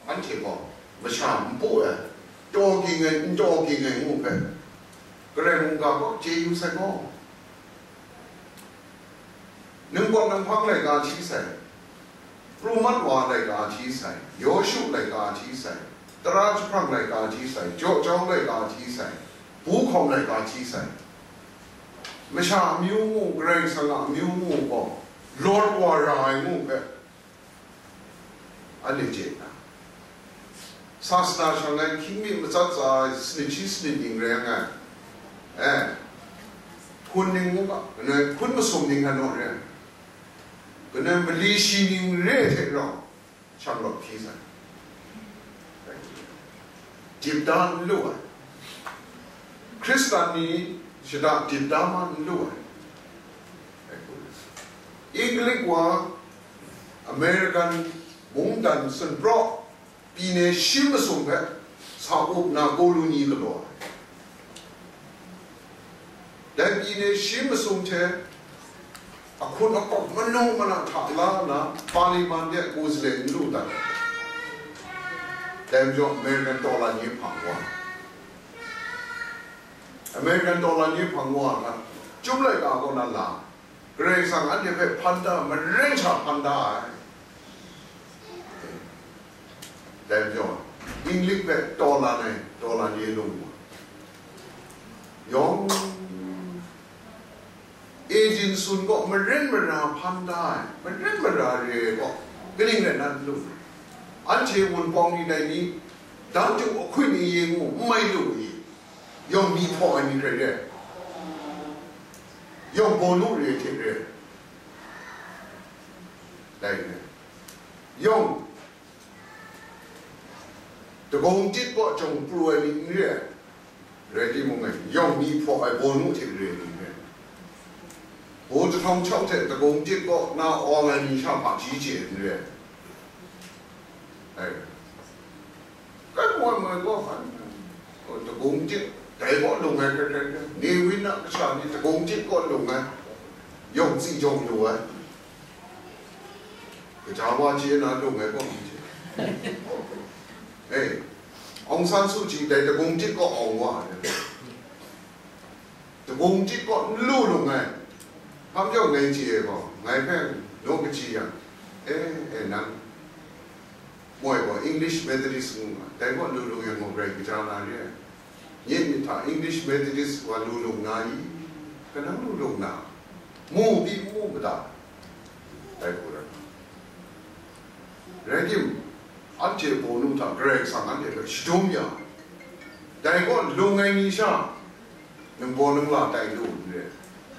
anhte gaw masha n pu ai, taw ging ai, n taw ging ai ngu hpe, Karai mungga gaw chye yu sai gaw, ningpawt ninghpang laika hti sai, Pru mat wa laika hti sai, Yawshu laika hti sai, tara jahprang laika hti sai, jaw jau laika hti sai, bu hkawm laika hti sai, masha amyu ngu, Karai Kasang a amyu ngu gaw, lawt wa ra ai ngu hpe, anhte chye nna, sa sata shang ai hkying mi matsat tsa ai sanit shi sanit ning rai nga ai, eh, hpun ning ngu ga, langai hpun masum ning nga naw re ai, langai mali shi ning re ai hte rau, shanglawt hpyi sai, dip da n lu ai, Hkristan ni shada dip da ma n lu ai, Inglik wa, American mungdan sunpraw, pyi ne shi masum hpe sa up na koloni galaw ai. Dai pyi ne shi masum hte ahkun akawk manu mana hta la nna, Paliman de ku zalen n lu dat ai. Dai majaw, American tawla ni hpang wa, American tawla ni hpang wa hta, Chyum laika kaw na la, Karai Kasang anhte hpe hpan da, maren sha hpan da ai. Dai majaw, Inglik hpe taw lan ai, taw lan ye lung wa, yawng, Eden sun gaw maren mara hpan da ai, maren mara re ai gaw, kaning rai na n lu? Anhte Wunpawng ni dai ni, dan du ahkui ni ye ngu n mai lu i? Yawng myi hpaw ai ni hkrai re ai, yawng bawnu re ai hte re ai, dai re ai, yawng dagawng tit kaw jawng pru ai ni n re ai, rai timung, yawng myi hpaw ai bawnu hte re ai ni n re ai, hpaw jahtawng chau hte dagawng tit kaw na awng ai ni sha hpaji chye n re ai. Ai, kai moi moi gaw hpan, dagawng tit, Dai gaw lung ai hkrai hkrai, Newin a kasha ni, Dagung Jit gaw lung ai, yawng tsi jawng lu ai, kaja wa chye na lung ai gaw n chye. Ei, Aung San Suu Kyi dai Dagung Jit gaw awng wa ai. Dagung Jit gaw n lu lung ai. Hkam jau ngai chye ai gaw, ngai hpe naw kaji yang, e, e, nang moi gaw English Methodist ngu nga, dai gaw lu lu yang gaw grai kaja na re ai. Nye myit hta English Methodist wa lu lu nga i? Kanang lu lu nga, mu pyi mu mada? Dai hku rai. Rai tim, anhte bawnu hta Karai Kasang anhte hpe shadum ya, dai gaw lung ai ni sha, ningbaw ningla tai lu n re,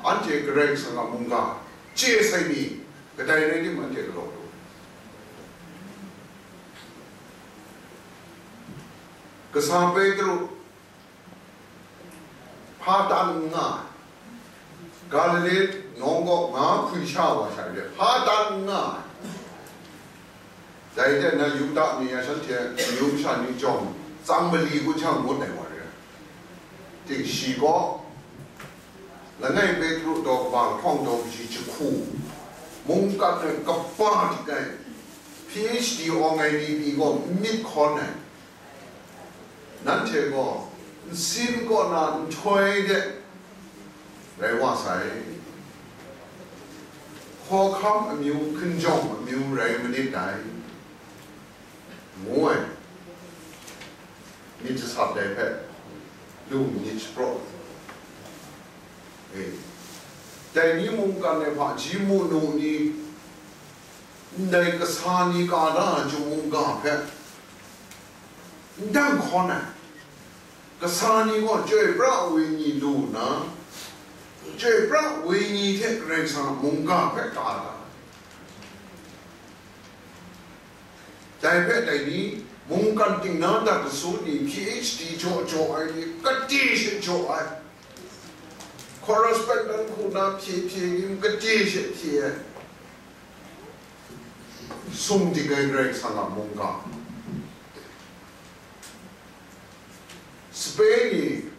anhte Karai Kasang a mungga chye sai mi, kadai rai tim anhte galaw lu. Kasa Petru hpa tan n nga ai, Galile nawng kaw nga hkwi sha wa sha re, hpa tan n nga ai. Dai hte na Yuda ni ya shanhte amyu masha ni jawng tsang mali kun sha ngut ai wa re. Ting shi gaw, langai Petru daw kaba lahkawng daw kaji jahku, mungkan ai kaba dik ai, P H D awng ai ni pyi gaw n myit hkawn ai. Nanhte gaw nsin kaw na nhtoi de rai wa sai, hkawhkam amyu, hkinjawng amyu rai manit dai, ngu ai. Myit jasap dai hpe lu myit shapraw. E, dai ni mungkan ai hpaji mu nu ni, ndai kasa ni ka da ai mungga hpe n dang hkawn ai. Kasa ni gaw chyoi pra ai wenyi lu nna, chyoi pra ai wenyi hte Karai Kasang a mungga hpe ka da ai. Dai hpe dai ni, mungkan ting na dat kasa ni, P H D jaw jaw ai ni, kade she jaw ai, correspondent hku na hpye hpye ni, kade she hpye ai, sung dik ai Karai Kasang a mungga. Spain ni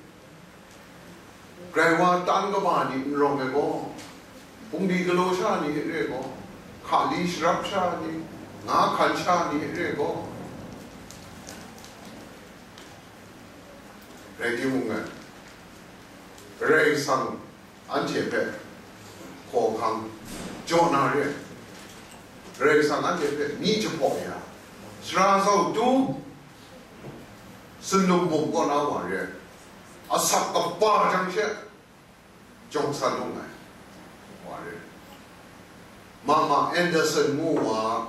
grai wa tan kaba ni n rawng ai gaw, bungli galaw sha ni hte re gaw, hkali sharap sha ni, nga hkan sha ni hte re gaw, rai timung, Karai Kasang anhte hpe hkawhkam jaw na re ai. Karai Kasang anhte hpe myi jahpaw ya, sara zau tu, sunlum bum kaw na wa re ai, asak kaba jang she jawng san lung ai wa re ai. Mama Anderson ngu wa,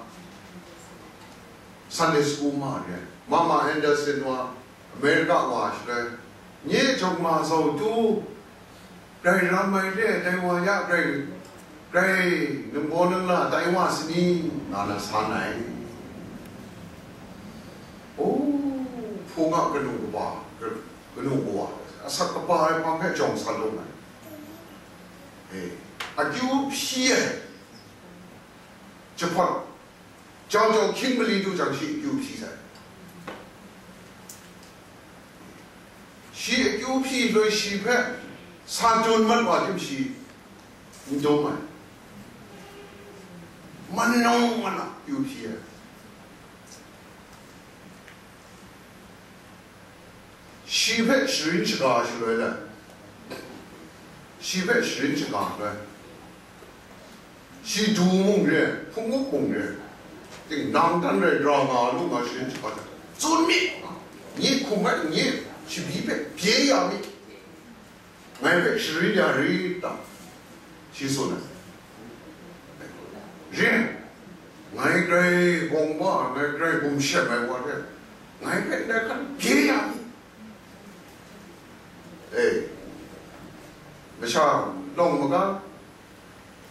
Sunday school ma re ai. Mama Anderson wa, America wa shaloi, nye jawng ma zau tu, grai ram ai re, dai wa ya grai, grai ningbaw ningla tai wa sani, nga na san ai. O, hpung a kanu kaba, kanu kawa, asak kaba ai hpang hpe jawng san lung ai. E, akyu hpyi ai, jahpawt jau jau hkying mali du jang, shi akyu hpyi sai. Shi akyu hpyi loi shi hpe sa tun mat wa tim shi n dum ai. Manung mana akyu hpyi ai. Shi hpe sharin shaga shaloi le, shi hpe sharin shaga shaloi, shi du mung re, hpung up mung re, ting nang dan rai ra nga lu nga sharin shaga, tsun mi, nye hkum ai nye shabi hpe bye ya mi, ngai hpe sharin ya rit ta? Shi tsun ai. Rin, ngai grai bawng ba, ngai grai bum shem ai wa hte, ngai hpe ndai hkan bye ya mi? E, masha lawng maga,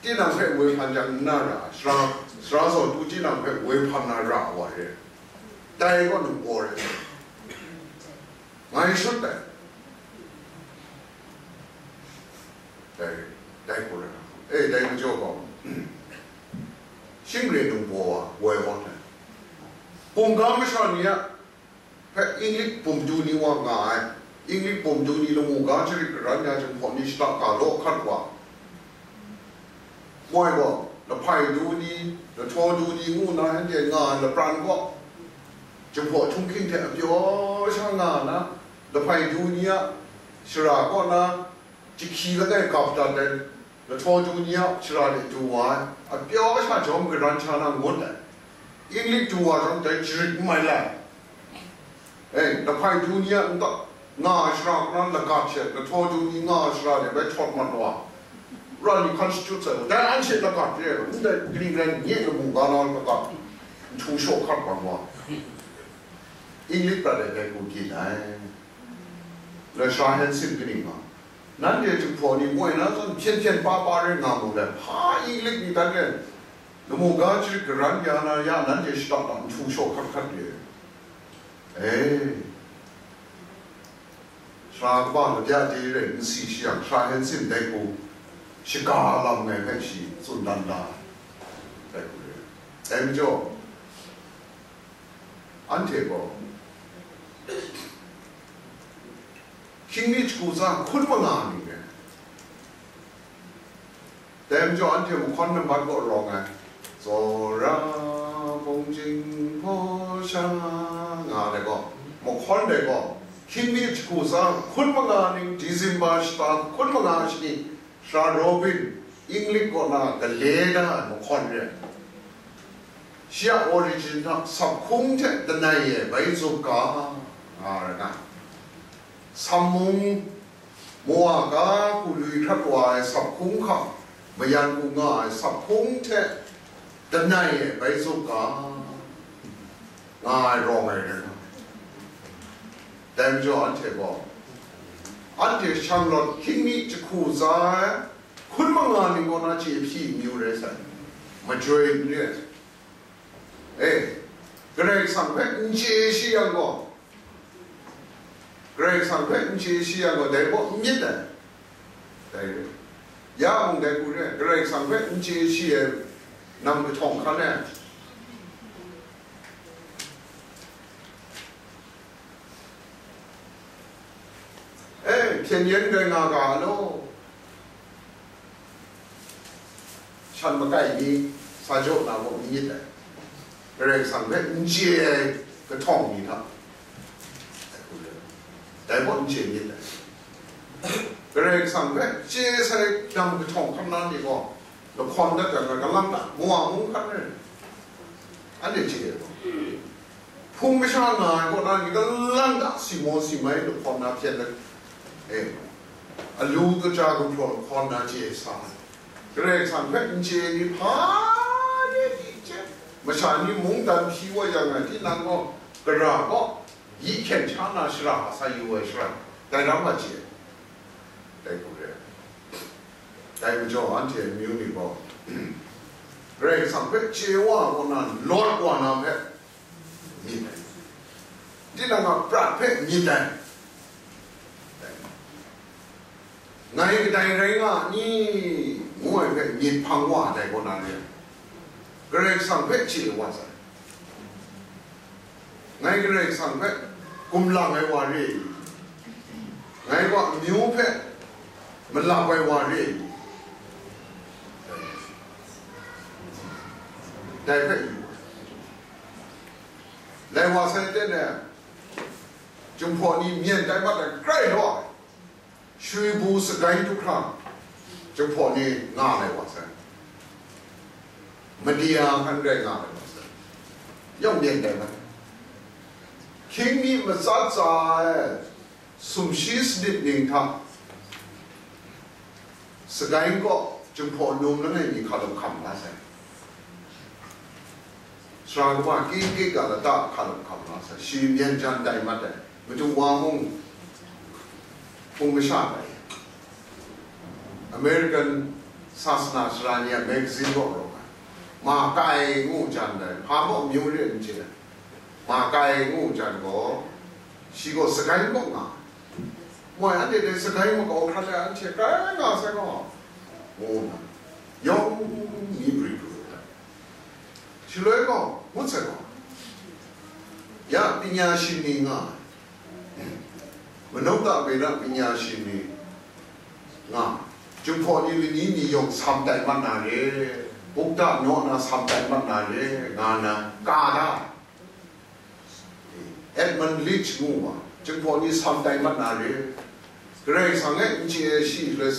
tinang hpe woi hpan jang n na ra, sara, sara zawn tu tinang hpe woi hpan na ra wa re, dai gaw nunggaw rai. Ngai shut dai. Dai, dai hku rai na. E, dai majaw gaw, shing re nungbaw wa, woi awt ai. Bumga masha ni a hpe English bum du ni wa nga ai. Inglik bum du ni lamu ga jarit karan ya Jinghpaw ni shada ga law hkat wa. Moi gaw, lahpai du ni, lahtaw du ni ngu na, anhte nga ai lapran gaw, Jinghpaw htunghking hte apyaw sha nga na, lahpai du ni a shara kaw na, jahkyi langai gap dat ai, lahtaw du ni a shara de du wa ai, apyaw sha jawm karan sha na ngut ai. Inglik du wa jang dai jarit n mai lai. E, lahpai du ni a nta, nga ai shara kaw na lagat she, lahtaw du ni nga ai shara de bai htawt mat wa. Ra ni constitute sai, dai an she lagat re, ndai kaning rai nye lamu ga na lagat, nhtu shaw hkat wan wa. Inglik prat ai dai hku byin ai. Lai sha hen sin kaning ma. Nanhte Jinghpaw ni moi na zawn hpyen hpyen pa pa rai nga mu ai, hpa Inglik ni dan rai, lamu ga jarit karan ya na ya, nanhte shada lam nhtu shaw hkat hkat re. E, sara kaba labya de rai, nsi shayang, sara hen sin dai hku, shaga lam ngai hpe shi tsun dan da, dai hku re. Dai majaw, anhte gaw, hkying mi jahku tsa hkun manga ning rai. Dai majaw anhte mahkawn nambat kaw rawng ai, tsawra, hpung jing, hpaw sha nga ai gaw, mahkawn dai gaw, hkying mi jahku tsa hkun manga ning, December shata hkun manga shani, Sara Robin, Inglik kaw na gale da ai mahkawn re ai. Shi a origin hta saphung hte lanai e bai zup ga, nga ai na. Sammung, Moa ga hku lui hkrat wa ai saphung hkam, mayan hku nga ai saphung hte lanai e bai zup ga, nga ai rawng ai rai nga. Dai majaw anhte gaw, anhte shanglawt hkying mi jahku tsa ai hkun manga ning kaw na chye hpyi amyu rai sai, majoi n re ai. E, Karai Kasang hpe n chye shi yang gaw, Karai Kasang hpe n chye shi yang gaw, dai gaw n myit ai. Dai re. Ya mung dai hku re, Karai Kasang hpe n chye shi ai, nam kahtawng hkan ai. E, hpyen yen rai nga ga law. Shan makai ni sa jaw na gaw n myit ai. Karai Kasang hpe n chye ai kahtawng ni hta, dai gaw n chye myit ai. Karai Kasang hpe chye sai nam kahtawng hkan na ni gaw, lahkawn dat jang, galang dat, mung hkan rai. Anhte chye ai gaw, hpung masha nga ai kaw na ni galang ga, si maw si mai, lahkawn na hpyen ai, e, alu kaja gumhpraw lahkawn na chye sa ai. Karai Kasang hpe n chye ai ni hpa de pyi hte, masha ni mungdan hpyi wa yang ai, tinang gaw, gara gaw, yi hkyen sha na shara sa yu ai shara, dai lam a chye ai. Dai hku re. Dai majaw anhte amyu ni gaw, Karai Kasang hpe chye wa kaw na, lawt wa na hpe, myit ai. Tinang a prat hpe myit ai. Ngai kadai rai nga a ni? Ngu ai hpe myit hpang wa ai dai kaw na re ai. Karai Kasang hpe chye wa sai. Ngai Karai Kasang hpe gumlang ai wa re ai. Ngai wa amyu hpe malap ai wa re ai. Dai hpe yu ai. Lai wa sai teng e, Jinghpaw ni myen tai mat ai grai law ai, shwi bu sagai du hkra, Jinghpaw ni nga lai wa sai. Madi a hkan rai nga lai wa sai. Yawng myen tai mat ai. Hkying mi matsat tsa ai, sumshi sanit ning hta, sagai kaw Jinghpaw num langai mi hkalum hkam la sai. Sara kaba kingkik a lata hkalum hkam la sai. Shi myen jan tai mat ai. Madu wa mung, hpung masha tai. American sasana sara ni a magazine kaw rawng ai. Ma kai ngu jan dai. Hpa mung amyu re n chye ai. Ma kai ngu jan gaw, shi gaw sagai kaw nga. Moi anhte dai sagai makau hkrat ai anhte kai nga sai gaw, ngu nna, yawng mi bri pru ai. Shaloi gaw, ngut sai gaw, ya panya shi ni nga ai. Manau ta bena panya shi ni nga, Jinghpaw ni lani ni yawng sam tai mat na re, bukta naw na sam tai mat na re, nga na ka da. Edmund Leach ngu wa, Jinghpaw ni sam tai mat na re, Karai Kasang e n chye ai shi le,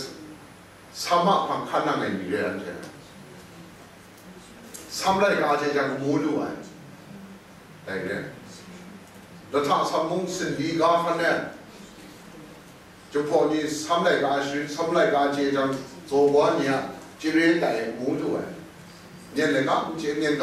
sam a hpang hkan nang ai ni re anhte. Sam laika hte jang mu lu ai. Dai re. Lahta sam mung sinli ga hkan e, Jinghpaw ni sam laika sharin, sam laika chye jang, zaw wa ni a chye re tai mu lu ai. Myen laika n chye, myen